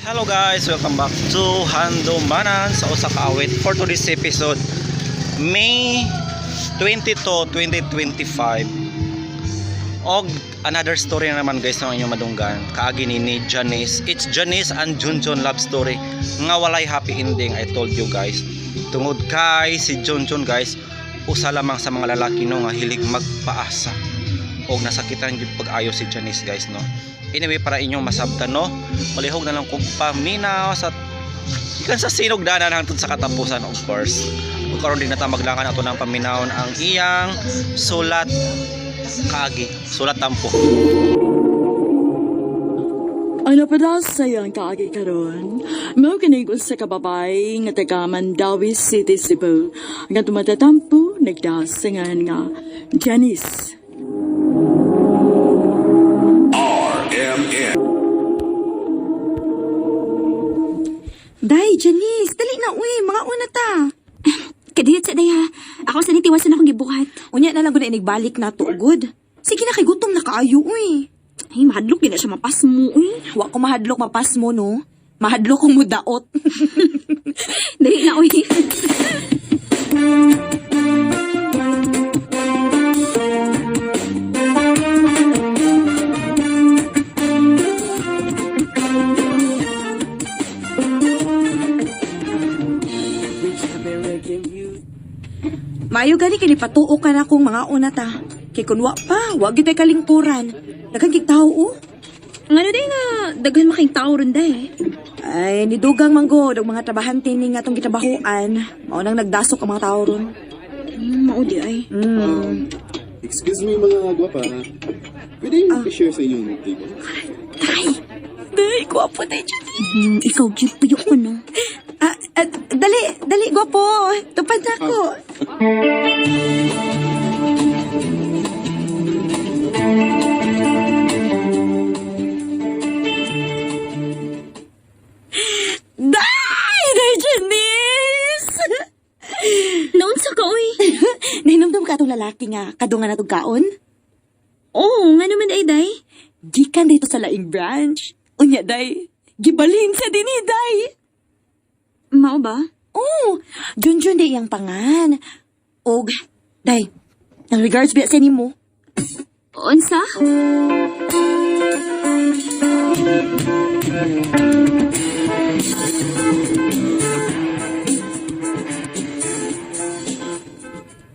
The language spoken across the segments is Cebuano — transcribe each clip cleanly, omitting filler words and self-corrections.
Hello guys, welcome back to Handumanan sa usa ka awit for today's episode, May 22, 2025. Og another story na naman, guys, ng inyong madunggan. Kaagi ni Janice. It's Janice and Junjun love story nga walay happy ending, I told you guys. Tungod kay si Junjun, guys, usa lamang sa mga lalaki, no, nga hilig magpaasa. Og nasakitan gyud pag-ayo si Janice, guys, no. Anyway, para inyong masabtan, no, palihog na lang kung paminaw sa ikan sa sinugdanan hangtod sa katapusan, of course. Ug karon din na ta maglangan ato ng paminawon ang iyang sulat kaagi, sulat tampo. Ano pa daw sa iyang kaagi karon? Mao kini sa kababay nga taga Mandawi City, Cebu. Nga tumatatampo nagdasingan nga Janice. RMN. Day, Janice, dali na uy, mga una ta. Kadiyot sa day ha. Ako sa nitiwasan akong gibuhat. Unya na lang gud na inigbalik na to gud. Sige na kay gutom na kaayo uy. Ay, mahadlok gid na siya mapasmo uy. Wa ko mahadlok mapas mo, no. Mahadlok kong mudaot. Dali na uy. Maayo gani kini patuo ka na kung mga una ta. Kay kun wa pa, wa gyud tay kalingkuran. Daghan kig tawo oh. Ngano day nga daghan making tao ron day. Ay, nidugang manggod og mga trabahante ni nga atong gitabahuan. Mao nang nagdasok ang mga tao ron. Mao di ay. Excuse me, mga gwapa. Pwede yung i-share sa inyong table? Day, day, gwapo day, Janice. Ikaw gyud tuyo ko, no. Ah, ah, dali, dali, gwapo. Tupad na ako. Day! Day, Janice! Naunsa ka uy? Nahinumdum ka atong lalaki nga kadungan natong kaon? Oh, ngano man ay day? Gikan dito sa laing branch. Unya, day. Gibalhin sa dinhi, day. Mao ba? Oh, Junjun day iyang pangan. Og, day, ang regards biya sa nimo. Unsa?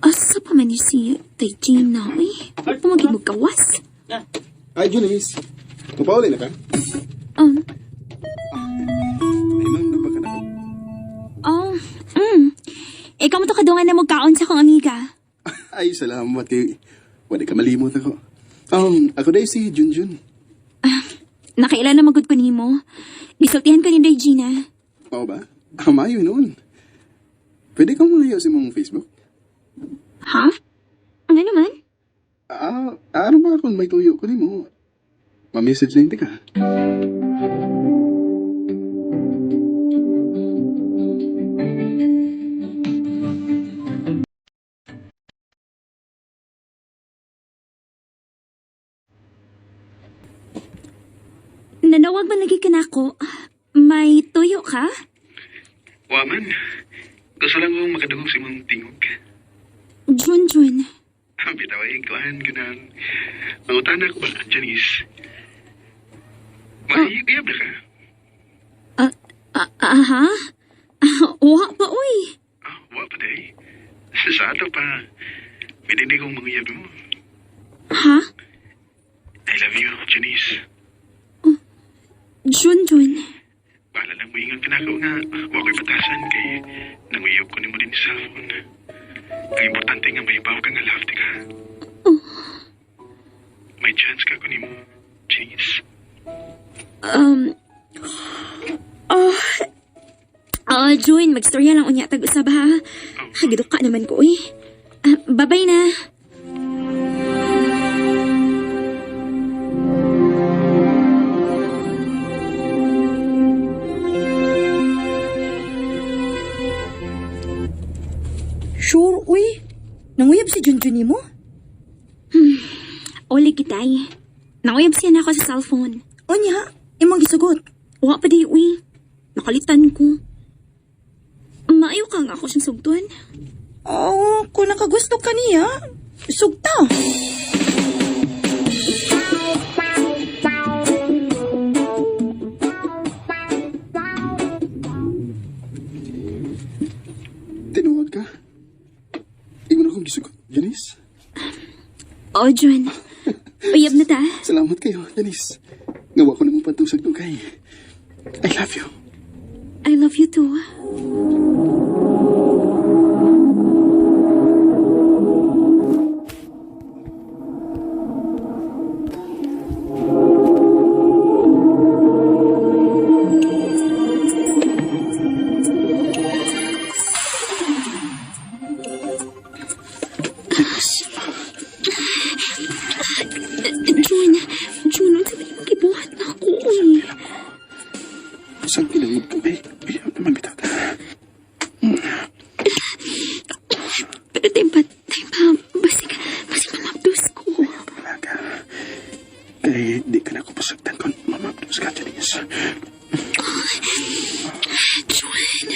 Asa pa man ni si Tay Gina, uy? Pumagid mo gawas. Ay, Janice. Mapauli na ka? Ay, ma'am, ba ka na ko? Oh, Ikaw mo to kadungan na magkaon sa akong amiga. Ay, salamat kay. Wala ka malimot ako. Ako day si Junjun. Nakailan na magud ko nimo. Gisultihan ko ni Day Gina. Oo ba? Ah, maayo noon. Pwede kang malayo sa imong Facebook? Ha? Ano naman? Ah, ano ba kung may tuyo ko nimo? Ma-message na ka. Nanawag man lagi ka na ako. May tuyo ka? Waman. Gusto lang kong makadungog sa imong tingog. Junjun. Bitaw ay kuhan ka na. Mangutana ko ba, Janice? May uyab na ka? Ah, ah, aha? Ah, wa pa, uy. Ah, wa pa day. Sa ato pa. Pwede di kong manguyab mo. Ha? I love you, Janice. Junjun. Bahala lang moingon ka nako nga wa ko'y batasan kay nanguyab ko nimo din sa cellphone. Ang importante nga mahibaw ka nga love ka. May chance ka ko nimo, Janice. Oh. Ah, Jun, magstorya lang unya tag-usab ha. Hagidok ka naman ko, uy. Ah, babay na. Sure, uy. Nanguyab si Junjun nimo? Uli kitay. Nanguyab siya na ako sa cellphone. Unya, imong gisugot. Wa pa di, uy. Nakalitan ko. Maayo ka nga ako siyang sugton. Oh, kung nakagusto ka niya, sugta. Tinuwag ka. Ingon akong gisugot, Janice. Oh, John. Uyab na ta. Salamat kayo, Janice. Ngawa ko namang pantusag dugay. I love you. I love you too. Janice, John, John, unsa ba imong gibuhat na ako? Uy? saan kinangod ka? Ay, uyab naman bitaw ta. Pero tempa, tempa, basig, basig mamabdos ko. Wala ka. Kay di ka na ko pasagtan kung mamabdos ka, Janice. John.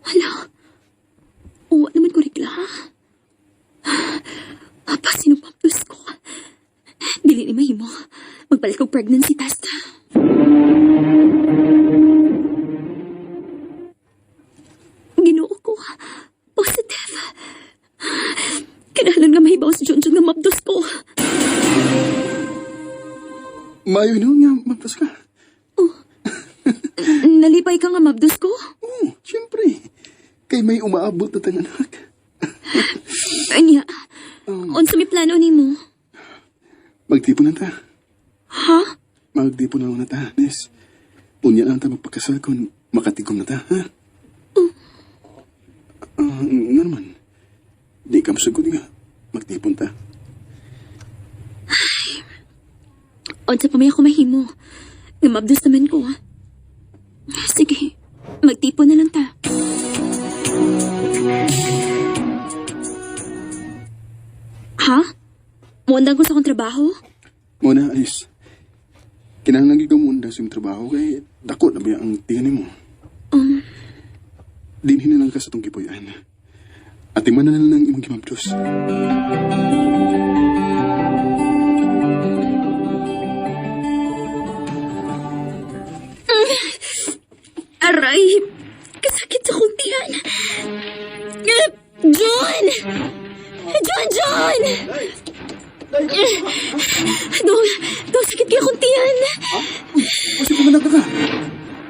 Hala. Uwa naman ko regla. Apa, sinupaptos ko. Dili ni mahimo. Magbalik og pregnancy test. Ginoo ko. Positive. Kinahanglan nga mahibaw si John John nga mabdos ko. Maayo noon nga, mabdos ka. Nalipay ka nga mabdos ko? Oo, siyempre. Kay may umaabot na tang anak. Anya, unsa may plano nimo? Magtipon na ta. Ha? Magtipon na na ta, Nes. Unya lang ta magpakasal kung makatigom na ta, ha? Ah, nga naman. Di ka masugod nga. Magtipon ta. Unsa pa may ako mahimo. Nga mabdos naman ko. Ha? Sige, magtipon na lang ta. Ha? Muundang ko sa akong trabaho? Muna, Anis. Kinahanglan gyud ka muna sa imong trabaho kay dako na ba ang tingin nimo. Dinhin na lang ka sa tong gipuy-an. At iman na lang ang imong gimabdos. Aray! Kasakit sa kong tiyan! John! John! John! Dong, dong, sakit kaya akong tiyan. Kasi pumanak na ka.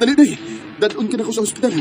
Dali, dali. Dadon ka na ko sa ospital.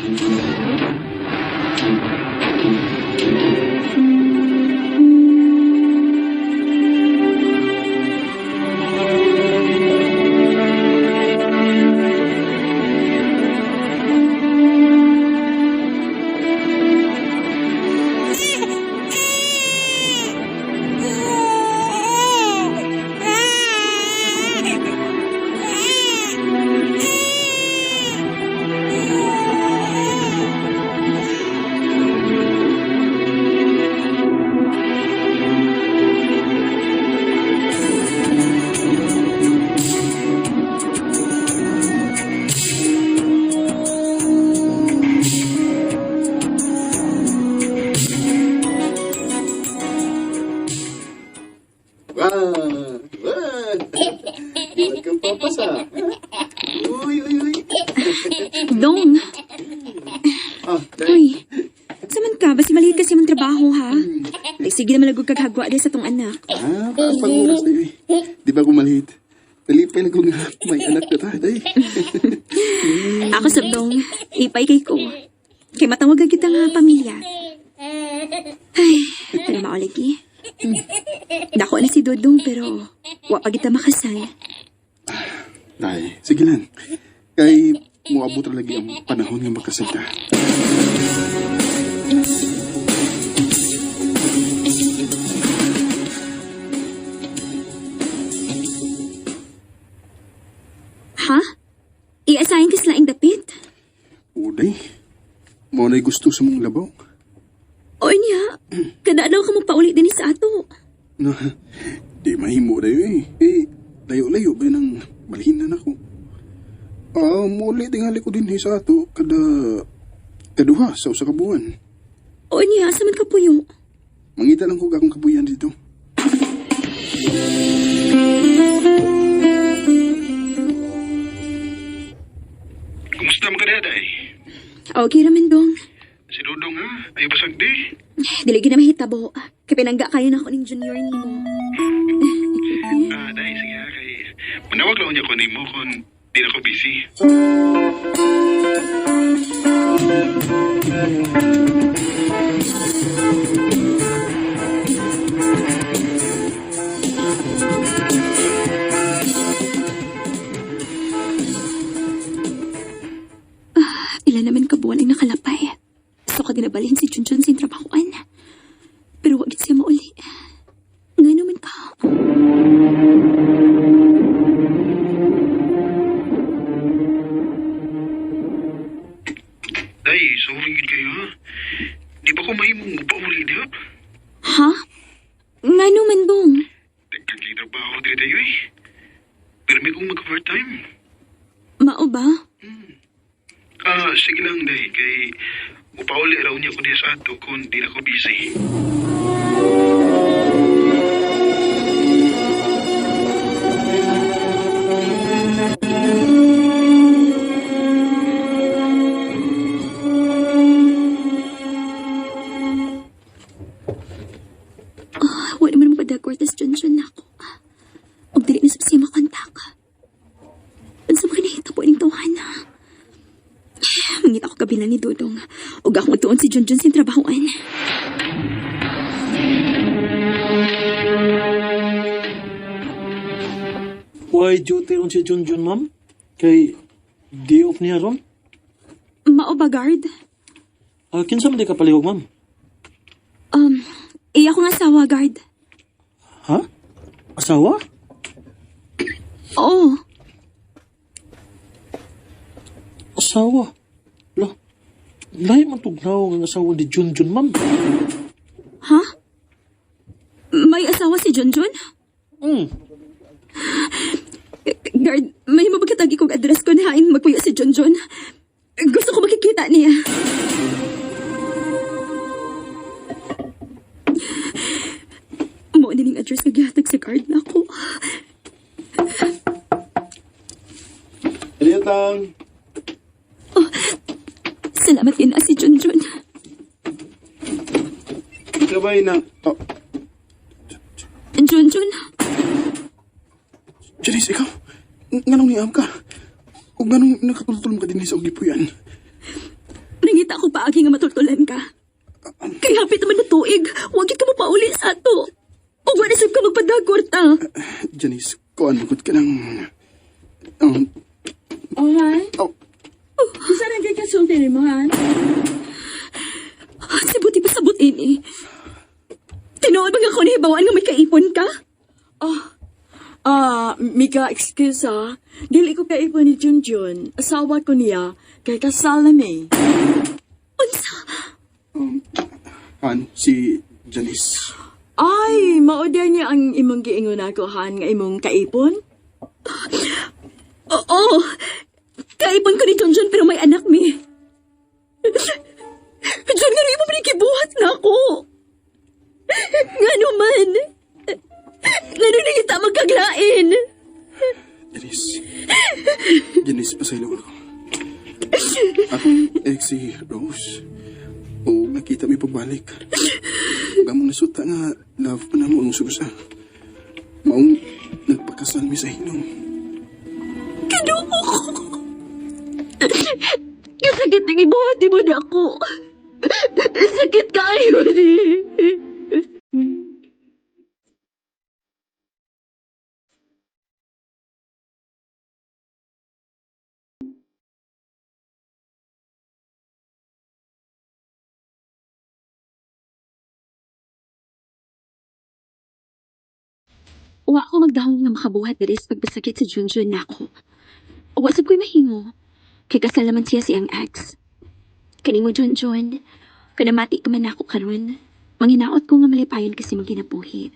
Wow! Wow! Huwag kang papasa. Uy, uy, uy. Dong, Ah, uy. Saman ka? Basi maliit kasi mong trabaho, ha? Ay, sige naman lagog kag hagwa di sa tong anak. Ah, pag oras na yun. Eh. Di ba kumalhit? Nalipay na ko nga may anak na ta, day. Ako sa dong, ipay kay ko. Kay matawagan kita nga pamilya. Ay, pero maulagi. Dako na si Dodong pero wa pa kita makasal. Day, sige lang. Kay muabot ra lagi ang panahon nga makasal ta. Mo na gusto sa mong labaw. O niya, kada adlaw ka magpauli din sa ato. Na, di mahimo dayo eh. Eh, layo-layo ba ng balhinan ako. Ah, muli tingali ko din sa ato kada kaduha sa usa ka buwan. O niya, asa man ka puyo? Mangita lang ko akong kabuyan dito. Kumusta man ka day? Okay raman dong. Si Dudong ha? Ay basag di. Dili gid na mahitabo. Kay pinangga kayo na ako ning junior nimo. Ah, day, sige ha. Kay manawag lang niya ko nimo kung di na ko busy. Ila naman ka buwan ang nakalapay. So ka ginabalhin si Junjun sa trabahoan. Pero wag gid siya mauli. Nga naman ka. Day, sorry gid kayo ha. Di ba ko mahimong mupauli diha? Ha? Nga naman dong. Dagkang kay trabaho diri tayo eh. Pero may kong mag-overtime. Mao ba? Ah, sige lang day, kay mupauli raw niya ko diha sa ato kung di na ko busy. Ah, wala naman mapadagwartas Junjun na ako. Og dili na sab siya makontak. Unsa man nahitabo ning tawhana? Mangita ko kabila ni Dodong. Og akong tuon si Junjun sa trabahoan. Why duty ron si Junjun, ma'am? Kay day off niya ron? Mao ba, guard? Ah, kinsa man di ka palihog, ma'am? Iya ko nga asawa, guard. Ha? Asawa? Oo. Asawa? La, lahi man tugnaw ang asawa ni Junjun, ma'am. Ha? May asawa si Junjun? Hmm. Guard, may mabagkatagi kong address ko na hain magpuyo si Junjun. Gusto ko makikita niya. Mao na ning address nga gihatag sa guard na ako. Aliyatang! Salamat yun na si Junjun. Sabay na. Oh, Junjun, Janice, ikaw? Nganong niam ka? O nganong nakatultol mo ka din sa ugipuyan? nangita ko paagi nga matultulan ka. Kay hapit naman na tuig, wag gid ka mapauli sa ato. Ug wala sab ka magpadagor ta. Janice, kuan magod ka ng... Oh, Han? oh, Unsa nang kay kasulti nimo, Han? Si buti pa sabot ini. Tinuod ba nga ko nahibawaan nga may kaipon ka? Oh, ah, Mika, excuse ah. Dili ko kaipon ni Junjun. Asawa ko niya, kay kasal na mi. Unsa? Han, si Janice. Ay, mao niya ang imong giingon ako, Han, nga imong kaipon? Oo. Kaipon ko ni Junjun pero may anak mi. Jun, nga rin mo pinikibuhat na ako. Nga naman. Nga nung nangita magkaglain. Janice. Janice, pasaylo ako. Akong ex si Rose. O nakita mi pagbalik. Ug among nasuta nga love pa namo ang susa. Maong nagpakasal mi sa hilom. Kinumo ko. Kasakit ng ibuhat mo na ako. Sakit kayo ni. Wa ako magdahong nga makabuhat diri sa pagpasakit sa Junjun nako. Wa sab ko'y mahimo. Kay kasal naman siya siyang ex. Kanimo John John, kanamati ka man ako karon. Manginaot ko nga malipayon kasi mong kinabuhi.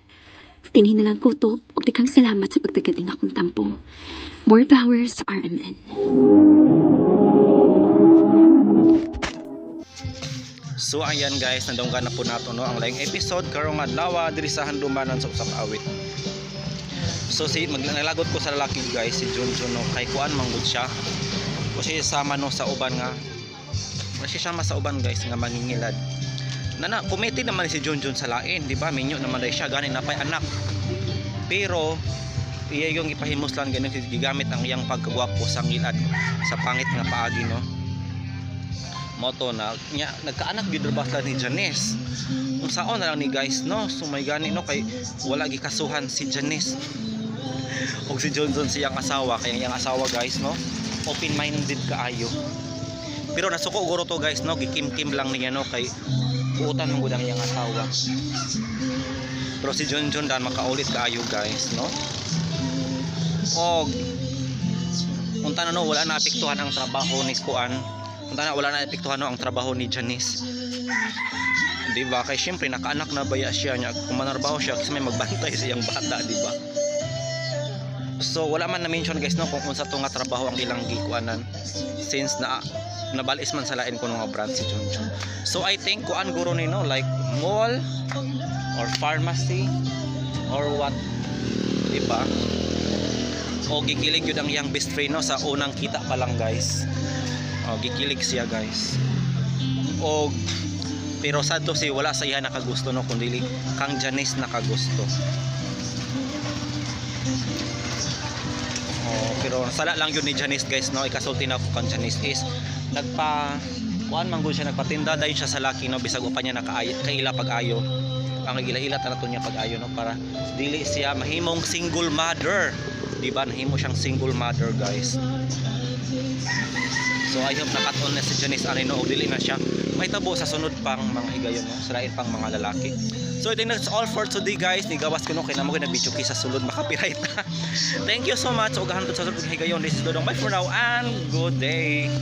Tinhin na lang ko to, ug daghang salamat sa pagtagating akong tampo. More power sa RMN. So ayan guys, nadunggan na po nato no ang laing episode karong adlaw diri sa handumanan sa usa ka awit. So si magnalagot ko sa lalaki guys, si Junjun no, kay kuan manggod siya. O siya sama no sa uban nga. O siya sama sa uban guys nga mangingilad. Nana, committed naman si Junjun sa lain, di ba? Minyo naman dahil siya gani napay anak. Pero iya yung ipahimuslan ganun gigamit ang iyang pagkagwapo sa ngilad sa pangit nga paagi no moto na nya nagkaanak gyud ra ba sila ni Janice. Unsaon na lang ni guys no, so may gani no kay wala gikasuhan si Janice og si Johnson siyang asawa, kay ang iyang asawa guys no, open minded kaayo. Pero nasuko guro to guys no, gikimkim lang niya no kay buotan man gud ang iyang asawa. Pero si John John dan makaulit kaayo guys no. Og unta na no, wala na apektuhan ang trabaho ni kuan, unta na wala na apektuhan no ang trabaho ni Janice, di ba? Kay syempre nakaanak na baya siya niya, kung manarbaho siya kasi may magbantay sa iyang bata, di ba? So wala man na mention guys no kung unsa to nga trabaho ang ilang gikuanan since na nabalis man sa lain ko nga brand si Junjun. So I think kuan guro ni no, like mall or pharmacy or what, di ba? O gikilig yun ang iyang best friend no sa unang kita pa lang guys. O gikilig siya guys. O pero sad to si wala sa iya nakagusto no kundi kang Janice nakagusto. Oh, pero sala lang yun ni Janice guys no, ikasulti na ako kang Janice is nagpa kuan man gud siya, nagpatinda dayon siya sa laki no bisag pa niya nakaay kaila pag-ayo. Ang ila-ila tanato niya pag-ayo no para dili siya mahimong single mother. Di ba nahimo siyang single mother guys? So I hope nakat-on na si Janice ani no og dili na siya may tabo sa sunod pang mga higayon no, sa lain pang mga lalaki. So I think that's all for today guys. Nigawas ko no kay namo nag-video sa sulod makapiright. Thank you so much. Ugahan sa sunod higayon. This is Dodong. Bye for now and good day.